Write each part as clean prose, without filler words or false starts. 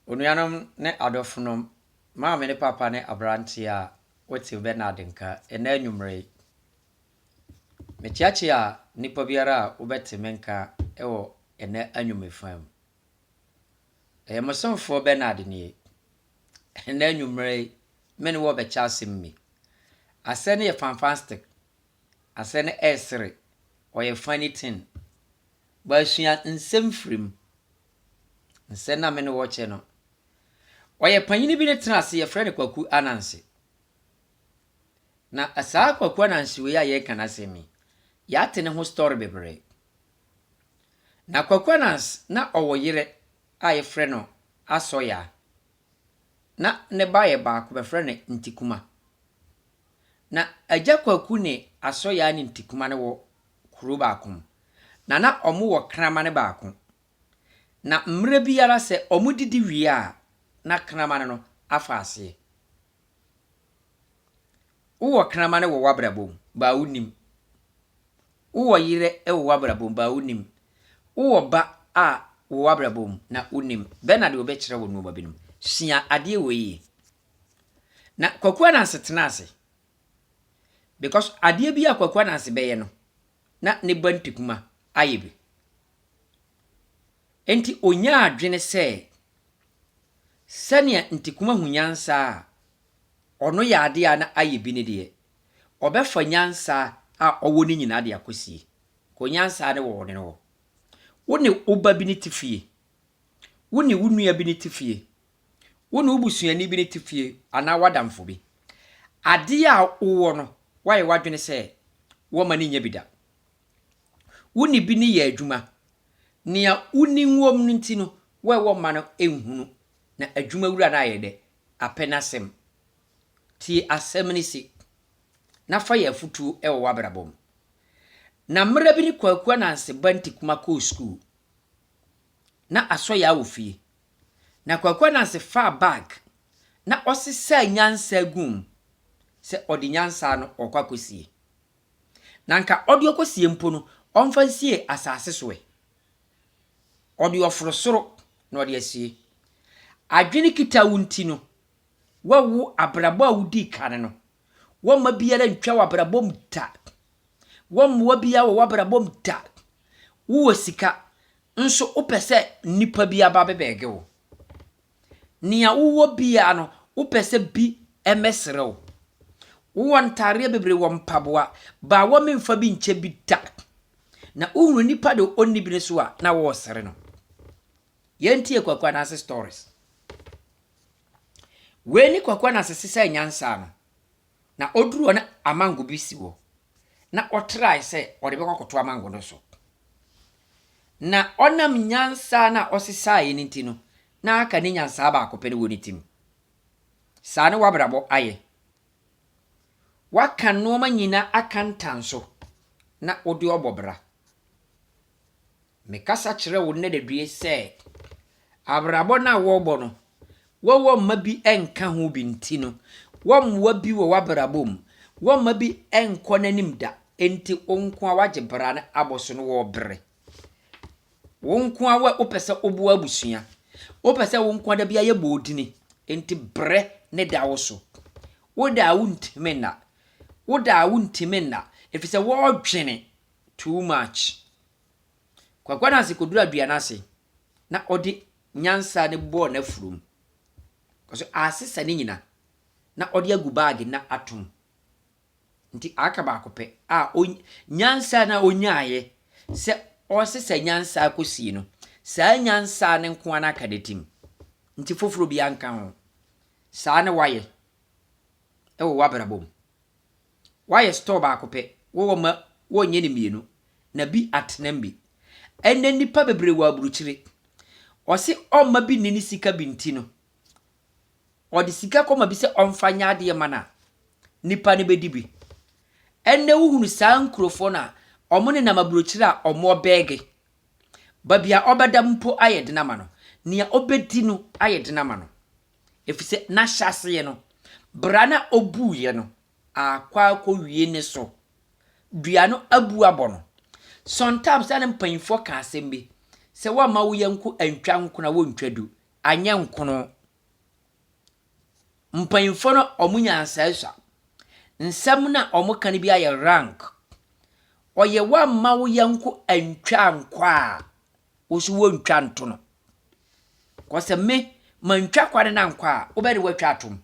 Onuanom ne adɔfonom, maame ne papa ne aberanteɛ a wote Bernard nka ɛnnɛ anwummerɛ yi. Mekyeakyea nnipa biara a wobɛte me nka wɔ ɛnnɛ anwummerɛ fa mu. Ɛyɛ mo somfoɔ Bernard nie. Ɛnnɛ anwummerɛ yi, me ne wo rebɛkyɛ asɛm bi. Asɛm no yɛ fantastic. Asɛm no ɛresere. Ɔyɛ funny thing. Basua nsɛm firi mu. Nsɛm no a me ne wo rekyɛ no, ɔyɛ panyini bi ne tena ase, yɛfrɛ no Kwaku Ananse. Na saa Kwaku Ananse wei a yɛreka n'asɛm yi, yɛate ne ho story bebree. Na Kwaku Ananse na ɔwɔ yere a yɛfrɛ no Asɔyaa. Na ne ba yɛ baako, bɛfrɛ no Ntikuma. Na Agya Kwaku ne Asɔyaa ne Ntikuma no wɔ kuro baako mu. Na na wɔwɔ kramane baako. Na mmerɛ biara sɛ wɔdidi wie a, na kramane no afa aseɛ. Wowɔ kramane wɔ w'abrabɔ mu, baa wonnim. Wowɔ yerɛ wɔ w'abrabɔ mu, baa wonnim. Wowɔ ba a wɔ w'abrabɔ mu, na wonnim. Bernard wɔbɛkyerɛ wo nnoɔma binom. Sua adeɛ wei yie. Na Kwaku Ananse tena ase. Because adeɛ bi a Kwaku Ananse bɛyɛ no, na ne ba Ntikuma ayɛ bi. Enti onyaa adwene sɛ, sɛnea Ntikuma hu nyansa a ɔno yɛ adeɛ a na ayɛ bi no deɛ, ɔbɛfa nyansa a ɔwɔ no nyinaa de akɔsie. Kɔ nyansa no wɔ ɔne no hɔ. Wo ne wo ba bi ne te fie. Wo ne wo nua bi ne te fie. Wo ne wo busuani bi ne te fie anaa w'adamfo bi. Adeɛ a wowɔ no, woayɛ w'adwene sɛ wɔmma no nnya bi da. Wo ne bi ne yɛ adwuma. Nea wonim wom no nti no, wo a ɛwɔ mma no nhunu, na adwumawura no ayɛ dɛ apɛ n'asɛm. Tie asɛm no si, na fa yɛ afotuo wɔ w'abrabɔ mu. Na mmerɛ bi ne Kwaku Ananse ba Ntikuma kɔɔ sukuu. Na Asɔyaa wɔ fie. Na Kwaku Ananse faa bag na ɔsesaa nyansa guu mu sɛ ɔde nyansa no ɔrekɔ akɔsie. Na anka ɔde ɔkɔsie mpo no, ɔmfa nsie asase so ɛ. Ɔde ɔforo soro na ɔde asie. Adwene kita wo nti no, woawo abrabɔ a wodii kan no. Wɔmma biara ntwa w'abrabɔ mu da. Wɔmmoa biara wɔ w'abrabɔ mu da. Wowɔ sika, nso wopɛ sɛ nnipa bi aba bɛbɛɛge wo. Nea wowɔ biara no, wopɛ sɛ bi mmɛsrɛ wo. Wowɔ ntaareɛ bebree wɔ mpaboa, baa wɔmfa bi nkyɛ bi da. Na wohunu nipa de ɔnni bi no so a, na wɔresere no. Yɛntie Kwaku Ananse stories. Wei ne Kwaku Ananse sesɛɛ nyansa no. Na ɔduru hɔ na amango bi si hɔ. Na ɔtrae sɛ ɔde bɛkɔ akɔto amango no so. Na ɔnam nyansa no a ɔsesaeɛ no nti no, na aka ne nyansaa baako pɛ no wɔ ne tirim. Saa ne w'abrabɔ ayɛ. Woaka nnoɔma nyina aka ntanso na wode ɔbɔ bra. Mekasa kyerɛ wo nnɛ dadue sɛ, abrabɔ no a wɔrebɔ no, wɔwɔ mma bi nka ho bi nti no, wɔmmoa bi wɔ w'abrabɔ mu, wɔmma bi nkɔ n'anim da, enti wo nko a woagye bra no abɔ so no wɔrebrɛ. Wo nko a wopɛ sɛ woboa abusua, wopɛ sɛ wo nko a da bi ayɛ bɔɔdini, enti brɛ ne da wo so. Wo da a wontumi nna, wo da a wontumi nna, ɛfiri sɛ wɔredwene too much. Kwaku Ananse kɔduru adua no ase na ɔde nyansa no bɔɔ n'afurum. Kɔso asesa ne nyina na ɔde agu baage na atom. Nti aka baako pɛ a nyansa no a ɔnyaeɛ sɛ ɔresesa nyansa akɔsie no, saa nyansa no nko ara no aka ne tim. Nti foforɔ biara nka ho. Saa ne wayɛ wɔ w'abrabɔ mu. Wayɛ store baako pɛ, wowɔ ma wɔnyɛ no mmienu, na bi atenam bi. Ɛnnɛ nnipa bebree wɔ aburukyire. Ɔse ɔmma bi nni ne sika bi nti no, ɔde sika kɔma bi sɛ ɔmfa nyɛ adeɛ ma no a, nipa no bɛdi bi. Ɛnnɛ wohunu saa nkurɔfoɔ no a, wɔn nenam aburokyire a wɔrebɛɛge. Baabi a ɔbɛda mpo ayɛ den ama no. Nea ɔbɛdi no ayɛ den ama no. Ɛfiri sɛ n'ahyɛaseɛ no, bra no a ɔbuiɛ no, akɔ akɔwie ne so. Dua no abu abɔ no. Sometimes a na mpanyinfoɔ ka asɛm bi, sɛ woamma wo yɔnko antwa nko na wontwa du. anyɛ nkono. Mpanyinfoɔ no wɔn nyansa sua. Nsɛm no a wɔka no bi ayɛ rank. Ɔyɛ woamma wo yɔnko antwa ankɔ a, wo nso wontwa nto no. Kɔ sɛ me mantwa kwane no ankɔ a, wobɛde woatwa atom.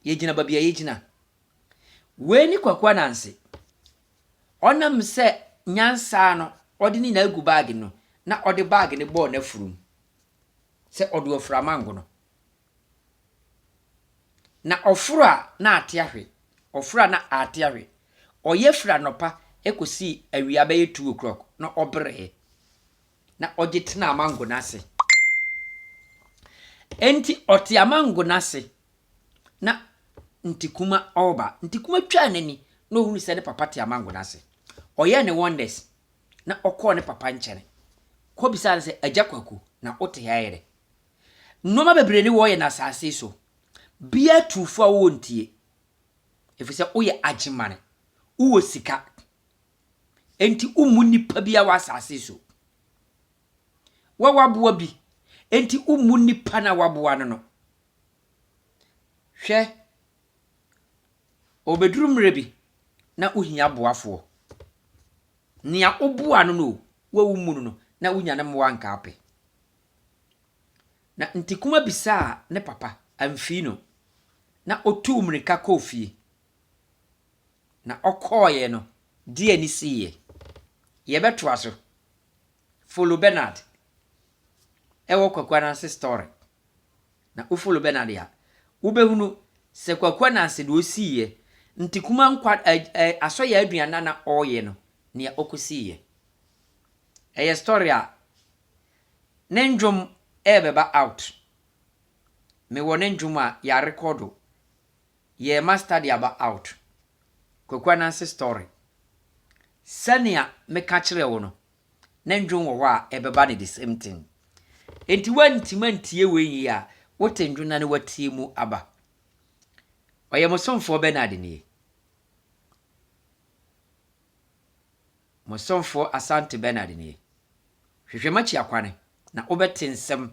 Yɛgyina baabi a yɛgyina. Wei ne Kwaku Ananse. Ɔnam sɛ nyansa no ɔde ne nyinaa agu baage no na ɔde baage no bɔɔ n'afurum sɛ ɔde ɔfura mango no. Na ɔforo a na ate ahwe, ɔforo a na ate ahwe. Ɔyɛ firi anɔpa kɔsii awia bɛyɛ 2 o'clock na ɔbrɛɛ na ɔgye tenaa mango no ase. Enti ɔte amango no ase na Ntikuma ɔreba. Ntikuma twaa n'ani na ohunu sɛ ne papa te amango no ase. Ɔyɛɛ ne wonders na ɔkɔɔ ne papa nkyɛn kɔbisaa no sɛ, Agya Kwaku, na wote ha yɛ dɛ? Nneɛma bebree ne wɔyɛ no asase so. Bia tuufo a wowɔ ntie. Ɛfiri sɛ woyɛ agyemane. Wowɔ sika. Enti wommu nnipa bi a wɔ asase so. Wɔwaboa bi. Enti wommu nnipa no a waboa no no. Hwɛ, ɔbɛduru mmerɛ bi na wohia aboafoɔ. Nea woboa no no, wo a wommu no no, na wonya ne mmoa nka apɛ. Na Ntikuma bisaa ne papa amfii no, na ɔtuu mmirika kɔɔ fie. Na ɔkɔɔeɛ no, deɛ ni siiɛ. Yɛbɛtoa so. Follow Bernard. Ɛwɔ Kwaku Ananse story. Na wo follow Bernard a, wobɛhunu sɛ Kwaku Ananse deɛ ɔsiiɛ, Ntikuma nkwa ɛ ɛ asɔyɛ aduane a na ɔreyɛ no, nea ɔkɔsiiɛ. Ɛyɛ story a ne ndwom ɛrebɛba out. Mewɔ ne ndwom a yɛarekɔdo. Yɛ master de aba out. Kwaku Ananse story. Sɛnea meka kyerɛ wo no, ne ndwom wɔ hɔ a ɛbɛba ne the same thing. Enti woantimi antie wei yie a, wote ndwom na ne watie mu aba. Ɔyɛ mo somfoɔ Bernard nie. Mo somfoɔ Asante Bernard nie. Hwehwɛ m'akyi akwane na wobɛte nsɛm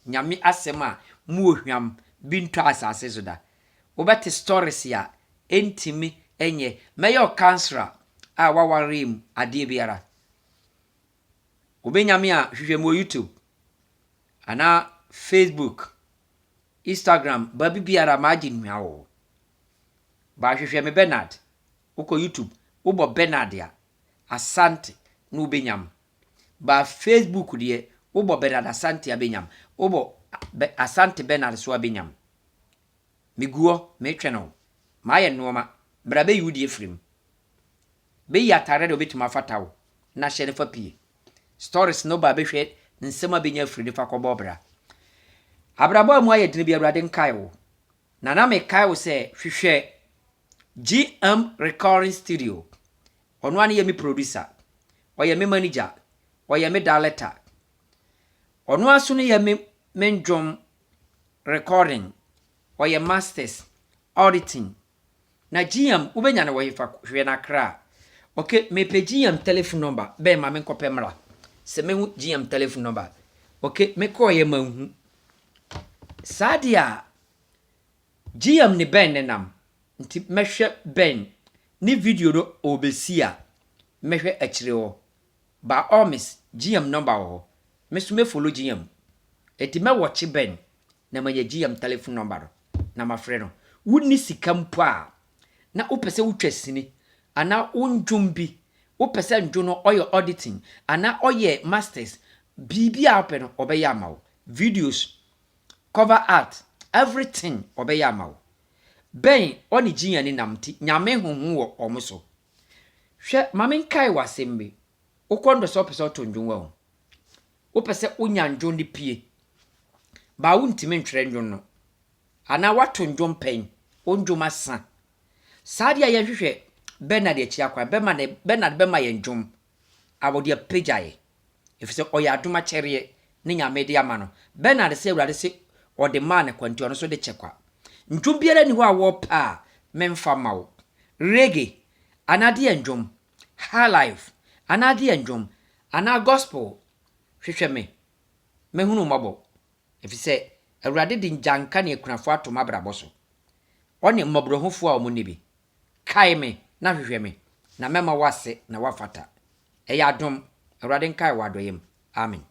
Nyame asɛm a mu ohwam bi ntɔ asase so da. Wobɛte stories a ɛntimi nyɛ. Mɛyɛ wo counselor a waware mu adeɛ biara. Wobɛnya me a hwehwɛ me wɔ YouTube anaa Facebook, Instagram, baabi biara maagye nnua wɔ hɔ. Ba hwehwɛ me Bernard. Wokɔ YouTube, wobɔ Bernard a, Asante na wobɛnya m. Ba Facebook deɛ, wobɔ Bernard Asante a bɛnya m. Wobɔ Asante Bernard so a bɛnya m. Megu hɔ, metwɛn wo. Maayɛ nneɛma. Bra bɛyi wo deɛ firi mu. Bɛyi atare deɛ wobɛtumi afata wo na hyɛ no fa pie. Stories no ba bɛhwɛ nsɛm a bɛnya afiri ne fa kɔbɔ bra. Abrabɔ a mu ayɛ dene bi Awurade nkae wo. Na na mekae wo sɛ hwehwɛ GM Recording Studio. Ɔno ara ne yɛ me producer. Ɔyɛ me manager. Ɔyɛ me director. Ɔno ara so no yɛ me ndwom recording. Ɔyɛ masters, auditing. Na GM wobɛnya no wɔ hefa hwɛ no Accra. Okay, mepɛ GM telephone number. Bɛn ma menkɔpɛ mmra. Sɛ mehu GM telephone number. Okay, mekɔɔyɛ manhu. Saa deɛ a GM ne bɛn ne nam. Nti mɛhwɛ bɛn ne video no ɔbɛsi a mɛhwɛ akyire hɔ. By all means, GM number wɔ hɔ. Me nso mɛfollow GM. Enti mɛwɔkye bɛn na manya GM telephone number no na mafrɛ no. Wonni sika mpo a na wopɛ sɛ wotwa sini anaa wo ndwom bi, wopɛ sɛ ndwom no ɔyɛ auditing anaa ɔyɛ masters, biribi a wopɛ no ɔbɛyɛ ama wo. Videos, cover art, everything ɔbɛyɛ ama wo. Bɛn ɔne GM ne nam nti Nyame honhom wɔ ɔmo so. Hwɛ ma menkae wɔ asɛm bi. Wokɔ ndɔ sɛ wopɛ sɛ woto ndwom wɔ ho. Wopɛ sɛ wonya ndwom no pie. Baa wontumi ntwerɛ ndwom no. Anaa woato ndwom pɛn, wo ndwom asa. Saa deɛ a yɛhwehwɛ Bernard akyi akwan, Bernard bɛma yɛn ndwom a wɔde apagya yɛ. Ɛfiri sɛ ɔyɛ adom akyɛreɛ ne Nyame de ama no. Bernard sɛ Awurade se ɔde maa no kwa nti ɔno nso de kyɛ kwa. Ndwom biara nni hɔ a wɔpɛ a memfa ma wo. Reggae, anaa deɛ ndwom, high life, anaa deɛ ndwom, anaa gospel, hwehwɛ me. Mɛhunu mmɔbɔ. Ɛfiri sɛ Awurade de ngyanka ne akunafoɔ ato m'abrabɔ so. Ɔne mmɔborɔhufoɔ a wɔnni bi. Kae me na hwehwɛ me, na mɛma woase na woafata. Ɛyɛ adom. Awurade nkae wo adɔeɛ mu. Amen.